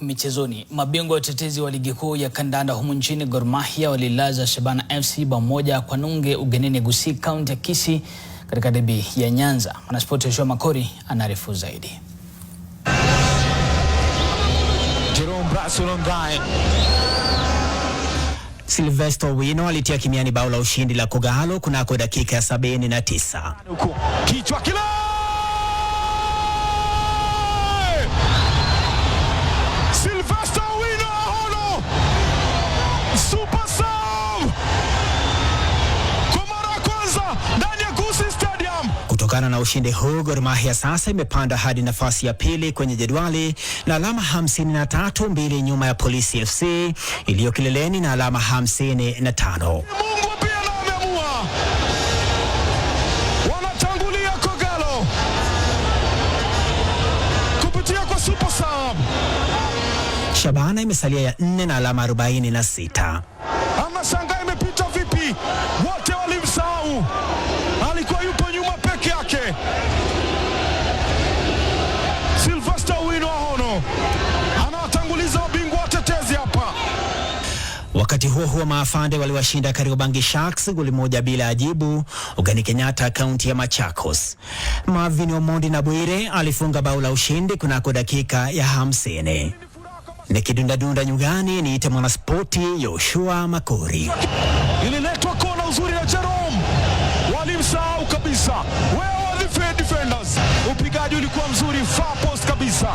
Michezoni, mabingwa watetezi wa ligi kuu ya kandanda humu nchini Gor Mahia walilaza Shabana FC bao 1-0 ugenini Gusii, kaunti ya Kisii katika debi ya Nyanza. Mwanaspoti Joshua Makori anaarifu zaidi. Jerome Brasolongai. Silvester Owino alitia kimiani bao la ushindi la Kogalo kunako dakika ya 79. Kichwa kile! Silvester Owino Ahono! Super sub! Kwa mara ya kwanza ndani ya Gusii Stadium. Kutokana na ushindi huu, Gor Mahia sasa imepanda hadi nafasi ya pili kwenye jedwali na alama 53, mbili nyuma ya Polisi FC iliyo kileleni na alama 55. Mungu pia na ameamua. Wanatangulia Kogalo kupitia kwa super sub. Shabana imesalia ya 4 na alama 46. Anashangaa imepita vipi? Wote walimsahau, alikuwa yupo nyuma peke yake. Silvester Owino Ahono anawatanguliza wabingwa watetezi hapa. Wakati huo huo, maafande waliwashinda Kariobangi Sharks goli 1 bila ajibu ugani Kenyatta, kaunti ya Machakos. Marvin Omondi na Bwire alifunga bao la ushindi kunako dakika ya 50. Nikidundadunda nyugani, niite mwanaspoti Joshua Makori. Ililetwa kona uzuri na Jerome, walimsahau kabisa. Where were the defenders? Upigaji ulikuwa mzuri, far post kabisa.